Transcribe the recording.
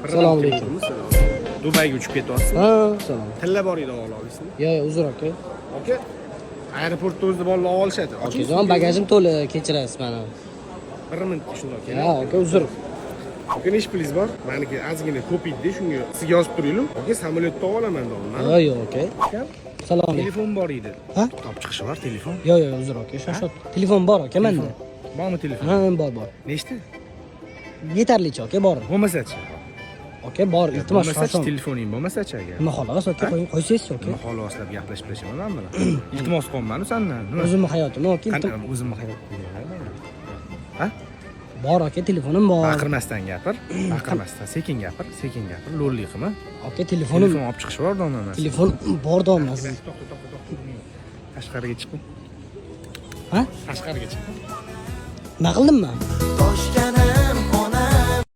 Assalomu alaykum. Dubayga uchib ketyapsiz. Ha, salom. Tilla bor edi, ola olasizmi? Yo'q, yo'q, uzr, aka. Aka, aeroportda o'zida bolalar olishadi. Akajon, bagajim to'la, kechirasiz mani. Bir minutga shundoq Ha, keling. aka, uzr. Aka, nechi pulingiz bor? Maniki ozgina ko'p edi, shunga sizga yozib turaylik. Aka, samolyotda olaman doim. Ha, yo'q, aka. Assalomu alaykum. Telefon bor edi. Ha? Olib chiqishi bor telefon. Yo'q, yo'q, uzr, aka. Shoshyapti. Telefon bor, aka, menda. Bormi telefon? Ha, bor, bor. Nechta? Yetarlicha, aka, bor. Bo'lmasachi? Aka, bor, iltimos, Bo'lmasachi shosham. telefoning bo'lmasachi aka? Nima xolos, aka, qo'ying, qo'ysangiz, aka. Nima xoloslab gaplashib bilashaman man bilan? Iltimos qilyapman sandan. Nima? O'zimni hayotim, aka, Qani iltimos. o'zimni hayotim. Ha? Bor, aka, telefonim bor. Baqirmasdan gapir, baqirmasdan, sekin gapir, sekin gapir, lo'llik qilma. Aka, telefonim, Telefon olib chiqish bor domlaman. Telefon bor domla. To'xta, to'xta, to'xta. Tashqariga chiqing. Ha? Tashqariga chiqing. Nima qildim men? Toshgan